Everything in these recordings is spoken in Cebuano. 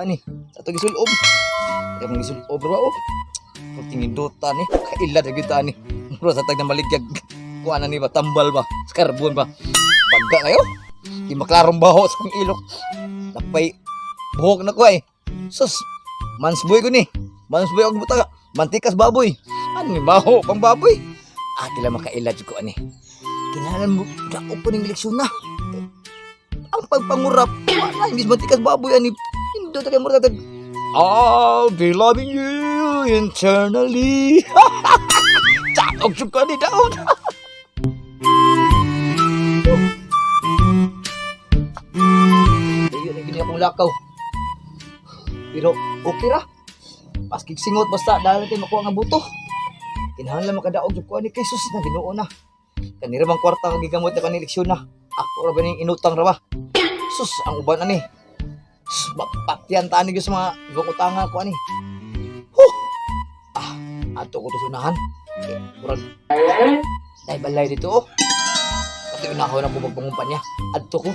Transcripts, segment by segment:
ta ani. Sa ato gisulob. Kaya mong gisulob ra oh. Kung tinginduta ni, kaila na gyud ta ani. Mura sa tag na maligyag. Kuha na ni ba, tambal ba, skarbon ba. Bagga kayo. Di maklarong baho sa akong ilok. Napay buhok na ko ay. Sus, mansboy ko ni. Mansboy ang buta. Mantikas baboy. Ano ni baho pang baboy? Ah, tila makaila jud ko ani. Kinahanglan mo dako po ning leksyon na. Ang pagpangurap, wala imbis mantikas baboy ani. Indot kay mura tag. I'll be loving you internally. Chaog jud ko ani daon. Dayon na gini akong lakaw. Pero okay ra. Paskig singot basta dahil kay makuha nga buto. Kinahanglan makadaog jud ko ani kay sus na Ginoo na. Kanira bang kwarta nga gigamot na kaneleksyon na. Ako ra ba ning inutang ra ba? Sus ang uban ani. Sus, mapatyan ta ani gyud sa mga ibang utanga ko ani. Huh. Ah, ato ko to sunahan. Eh, murag dai balay dito oh. Pati unahon ako magpangumpanya. Adto ko.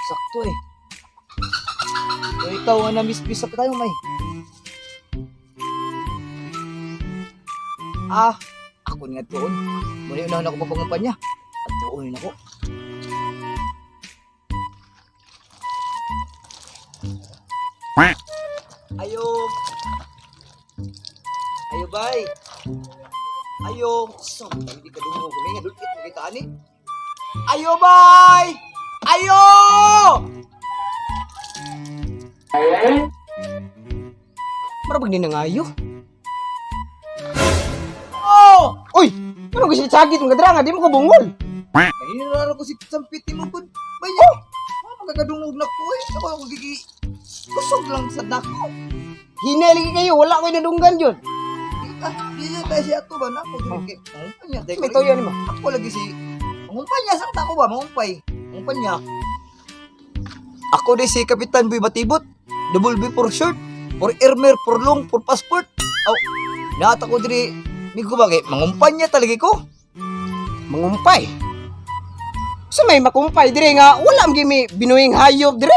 Sakto eh. So ikaw ang na-miss pa tayo, may. Ah, ako nga tuon. Muna unahan ako papangumpanya. At tuon ako. Ayo. Ayo, bay. Ayo. So, hindi ka dungog. May nga dulkit mo kita ani. Ayo, bay! Ayo! Marabag ni nangayo. Oh! Uy! Ano gusto sagit mga dra nga di mo ko bungol. Kanina ko si Sampiti mo kun. Baya. Oh! Magkakadungog na ko eh. Ako ako gigi. Kusog lang sa dako. Hinay lagi kayo, wala ko'y nadunggan yun. Ah, di na tayo siya ato ba na ako dili kay mangumpanya. May toyo nimo. Ako lagi si mangumpanya sa ako ba mangumpay. Mangumpanya. Ako di si Kapitan Boy Batibot. Double B for short, for airmail, for long, for passport. Aw, naata ko diri migo ba kay mangumpanya talaga ko. Mangumpay. Sa may makumpay dire nga wala man may binuhing hayop dire.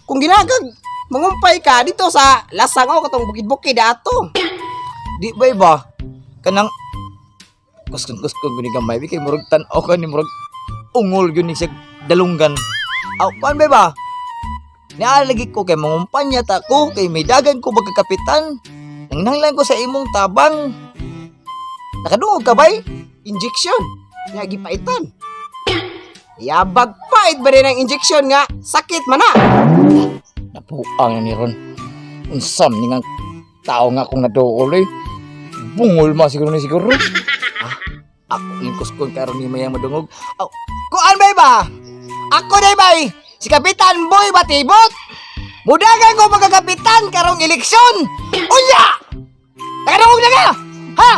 Kung ginagag mangumpay ka dito sa lasang o katong bukid-bukid ato. Di ba iba? Kanang kuskon kuskon guni gamay bi kay murag tan-aw ka ni murag ungol gyud ni siya dalunggan. Aw, kuan ba ba? Nialagi ko kay mangumpanya ta ko kay may dagan ko magkakapitan. Nanginahanglan ko sa imong tabang. Nakadungog ka bay? Injection. Nga gipaitan. Yabag pait ba rin ang injection nga sakit man na. Napuang na ni Ron. Unsam ni nga tao nga akong naduol eh. Bungol ma siguro ni siguro. Ah, ako yung kuskon karon ni mayang madungog. Aw, kuan bay ba? Ako day bay! Si Kapitan Boy Batibot! Mudagan ko magkakapitan karong eleksyon! Unya! Nakadungog na ka! Ha?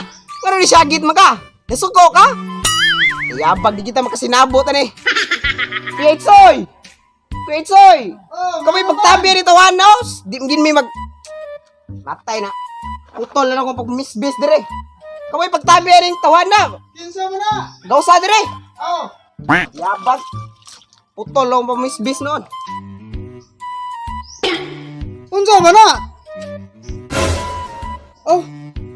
Ngano ni sagit man ka? Nasuko ka? Yabag di kita makasinabot ani. Kuya Itsoy! Kuya Itsoy! Oh, Kami pagtabi ni Tawan House. Di gin mi mag Matay na. Putol na akong pag-misbis dire. Kami pagtabi ni Tawan na. Kinsa man na? Gausa dire. Oh, Yabag. Putol lang pag-misbis noon. unsa man na? Oh,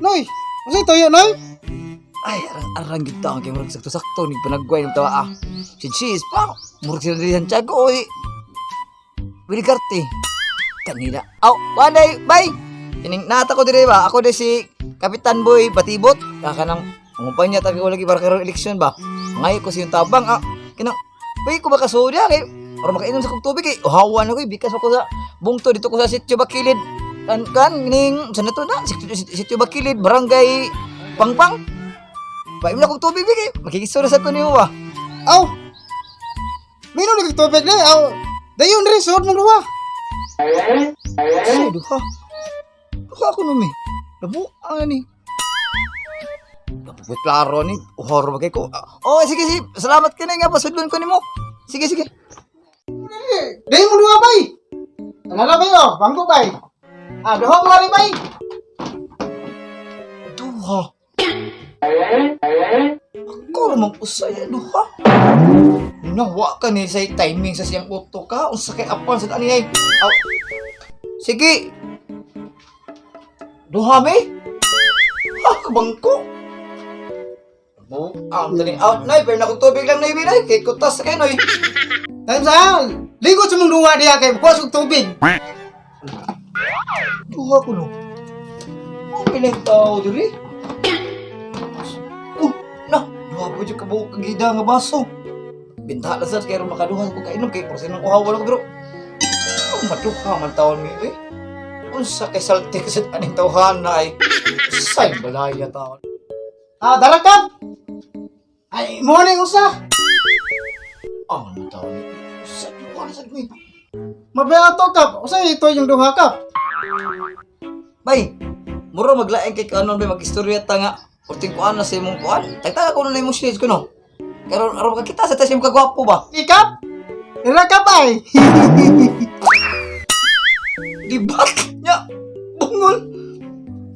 Noy. Unsa toyo, Noy? Ay, arang-arang gid taon kay murag sakto-sakto ni panagway ng tawa ah. Si Cheese pa, murag sila diri Santiago oy. Wiligarte. Kanila. Aw, wanay, bay. Kining nata ko diri ba? Ako di si Kapitan Boy Batibot. Kaka nang mangumpanya ta ko lagi para karon eleksyon ba. Ngay ko siyang tabang ah. Kinang bay ko ba kasudya kay para makainom sa kog tubig kay uhawan ako eh. Bikas ako sa bungto dito ko sa Sitio Bakilid. Kan kan ning sa nato na Sitio Bakilid, Barangay Pangpang. Paim na kong tubig bigay. Makikisura sa ko niyo ba? Aw. Mino ni tubig ni. Aw. Dayon rin suod mong duha. Ay, duha. Duha ako numi. Nabuang ni. Uy, klaro ni. Uhor ba kay ko? Oh, sige, sige. Salamat kini nga pasudlon ko nimo. Sige, sige. Dayon mo duha bay. Alala bay oh, bangko bay. Ah, duha mo rin bay. Duha. Ako ramang usay duha. Nawa ka ni sa timing sa siyang utok ka. Unsa kay apan sa ani ay. Aw. Sige. Duha me? Ha, kabangko. Buang dali out nay, pero nakong tubig lang nay binay kay kutas sa kay noy. Time sa ligo sa mong duha diha kay kuha sa tubig. Duha ko no. Ang ilang tao diri. Oh, na, duha po dyan kabuok kagida nga baso. Binta na sad kay aron makaduha ko kainom kay porsin ng uhaw wala ko pero. Oh, maduha man taon mi eh. Unsa kay saltik sa aning tawhana ay. Say balaya taon. Ah, darakap. Ay, mo na yung usa. Ang oh, taon ni. Usa duha na sad mi. Mabaya to kap. Usa ito yung duha kap. Bay, muro maglaing kay kanon bay magistorya ta nga. Kurting kuan na sa imong kuan. Tagtaga ko na imong shades ko no. Karon aron makakita sa tas imong kagwapo ba. Ikap. Dara ka bay. Di ba? Nya, bungol.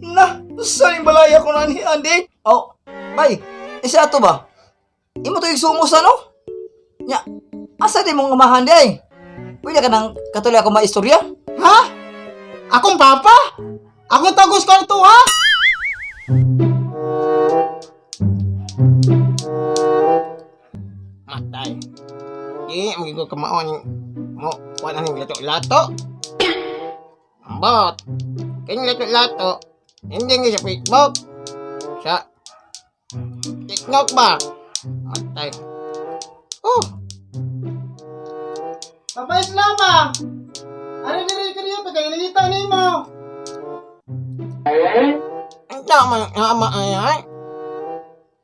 Na, sa yung balaya ko na ni Andy. Oh, bay, isa ato ba? Imo to igsumo sa no? Nya, asa di mong amahan di ay? Pwede ka nang katuloy ako maistorya? Ha? Akong papa? Akong tagos kwarto ha? Matay. Di, magigo kamaon mo kuan aning lato-lato. Ambot. Kini lato-lato. Hindi nga sa Facebook. Sa TikTok ba? Matay. Oh, Papa Islam ah. Ari diri kaniya pa kay nangita nimo. ang tama ng ama ay ay.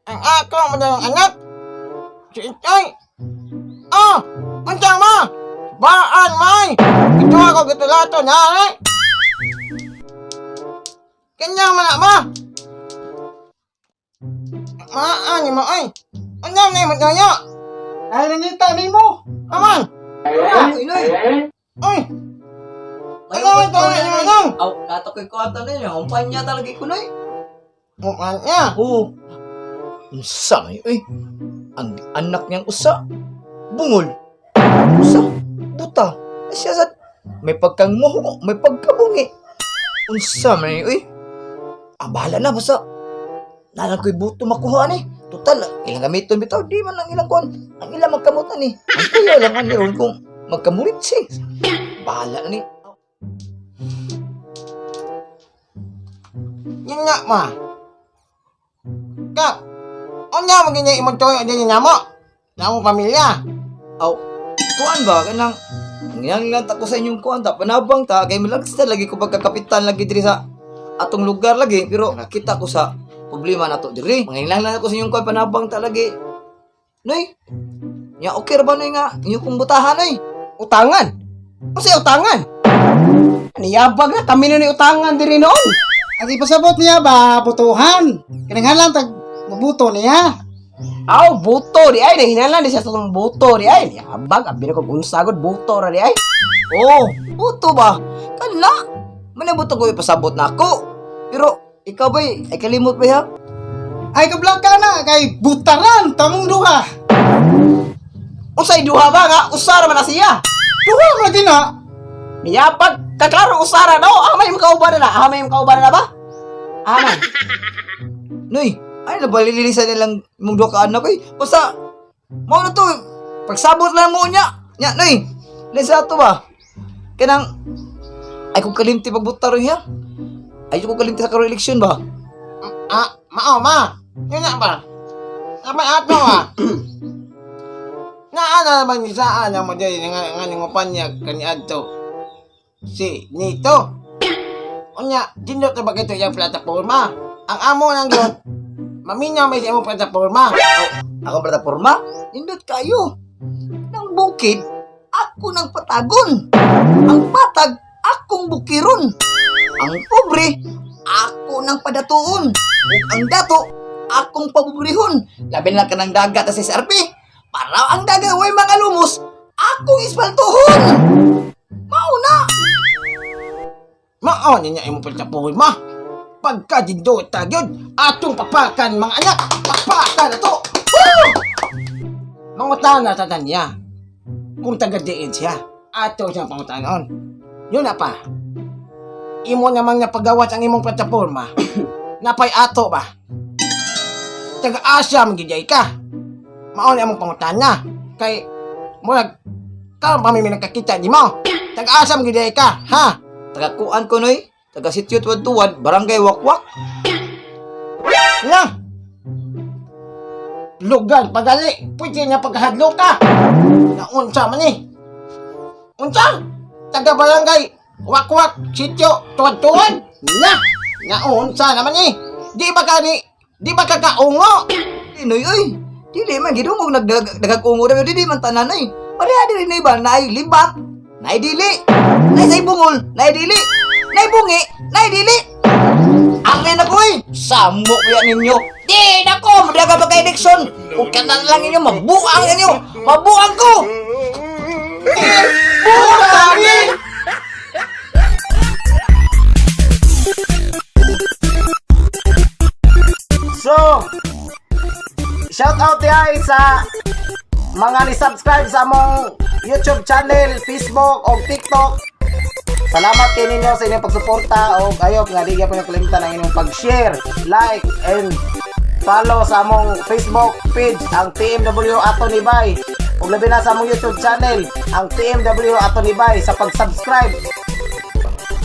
Ang ako mo ng anak. Si Itay. Oh, ang tama. Baan may. Ito ako gitulato na ay. Kanya man na ba? Maan mo ay. Ang dami mo tayo. Ay nangita nimo. Aman. Ay, inoy. Ay, Ano man to, ano man to? Aw, nato ko'y kuan ta ninyo. Umpanya talaga ko noy. Mukhang niya. Oo. Unsa may oy. Ang anak niyang usa bungol. Usa buta. Siya sad may pagkang muho, may pagkabungi. Unsa may oy. Ah, bahala na basta. Nalang ko'y buto makuha ni. Total, ilang gamiton bitaw, di man ang ilang kuan. Ang ilang magkamot ani. Ang kuya lang ani ron kung magkamurit siya. Bahala na ni. Yun nga ma. Kap. Unya mo ganyan imong toyo din niya mo. Na among pamilya. Aw, kuan ba kanang nangyan ta ko sa inyong kuan ta panabang ta kay malagsta lagi ko pagkakapitan lagi diri sa atong lugar lagi pero nakita ko sa problema nato diri. Manghinlang lang ako sa inyong kuan panabang ta lagi. Noy. Nya okay ra ba noy nga inyo kong butahan noy? Utangan. Unsay utangan? Niyabag na kami na ni utangan diri noon. Ang ipasabot niya ba butuhan. Kinahanglan tag mabuto niya. Aw, buto di ay nahinalan di siya sa tong buto di ay. Niyabag abi na kog unsa gud buto ra di ay. Oh, buto ba? Kana. Manabot ko ipasabot na ako. Pero ikaw ba ay kalimot ba ha? Ay kablaka na kay butaran tamong duha. Unsay duha ba nga usa ra man na siya. Duha man gina. Niyabag kaklaro usara no. Amay makauban na na. Amay makauban na ba? Aman. Noy, ay nabalililisan nilang imong duha ka anak oy. Basta mao na to. Pagsabot lang mo niya. Nya noy. Lesa ato ba? Kanang ay kung kalimti pagbuta ron niya. Ay kung kalimti sa karon eleksyon ba? Ah, mao ma. Yun nga ba? Tama ato ah. Naana naman ni saan ang model nga nga ningupan niya kaniadto. Si Nito. Unya, dindot na ba kito yung plataforma? Ang amo nang yun, maminaw may sa imong plataforma. Ako plataporma, nindot kayo. Nang bukid, ako nang patagon. Ang patag, akong bukiron. Ang pobre, ako nang padatuon. Ug ang dato, Akong paboborihon. Labi na lang kanang dagat sa SRP. Para ang dagat way mga lumos, akong ispaltuhon. Mao na. Mao niya imong plataporma. Pagka dindota gyud, atong papakan mga anak, papakan ato. Woo! Mangutana sa niya. Kung taga diin siya, ato siyang pangutanon. Yun na pa. Imo namang napagawas ang imong plataporma. Napay ato ba? Taga Asia man gyud ka. Mao na imong pangutana. Kay murag karon pa mi nagkakita nimo. Taga asa man gyud ka, ha? Taga kuan ko noy, taga sitio Tuwan-Tuwan, barangay Wakwak. Na! Lugar pagali, pwede nga pagkahadlo ka. Naunsa man eh. Unsa? Taga barangay, wakwak, sityo, tuwad-tuwad. Na! Naunsa naman eh. Di ba ka ni, di ba ka kaungo? Di noy oy. Dili man gidungog nagdagungo na dili man tanan oy. Pareha dili noy ba naay libat, naay dili, naay say bungol, naay dili, naay bungi, naay dili. Ang na ko oy, samo ko yan ninyo. Di nako, madaga ba kay Dixon? Kung kanan lang inyo, mabuang ninyo. Mabuang ko. Buang! So, shout out diay sa mga ni-subscribe sa among YouTube channel, Facebook o TikTok. Salamat kay ninyo sa inyong pagsuporta o ayop nga di gyapon kalimtan ang inyong pag-share, like and follow sa among Facebook page ang TMW Ato ni Bay. Ug labi na sa among YouTube channel ang TMW Ato ni Bay sa pag-subscribe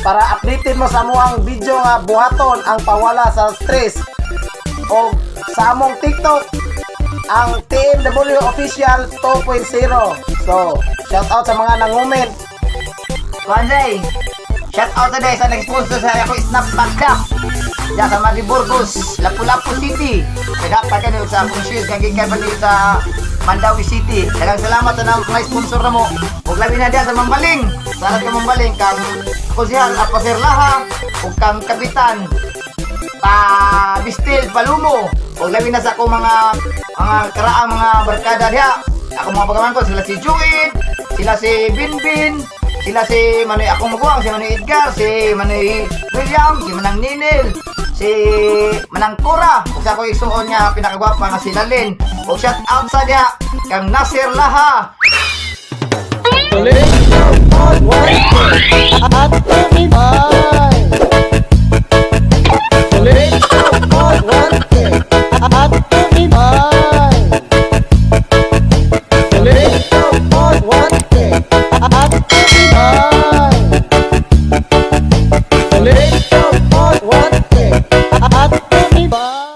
para updated mo sa among video nga buhaton ang pawala sa stress o sa among TikTok ang TMW Official 2.0. So, shout out sa mga nangument. Kwanzay, shout out today sa nag-sponsor sa ako Snapback Cup. Diyan sa Madi Burgos, Lapu-Lapu City. Nagapa ka sa akong shoes kang gikan pa dito sa Mandawi City. Daghang salamat sa mga sponsor na mo. Ug labi na diya sa Mambaling. Salamat ka Mambaling kang Konsehal Apaser Laha ug kang Kapitan pa Bistil Palumo. Ug labi na sa akong mga karaang mga barkada diha. Ako mga pagkamangkon sila si Juit, sila si Binbin, sila si Manoy akong maguwang, si Manoy Edgar, si Manoy William, si Manang Ninil, si Manang Cora, ug sa ako igsuon nga pinakagwapa nga si Lalin. Ug shout out sa diha kang Nasir Laha. At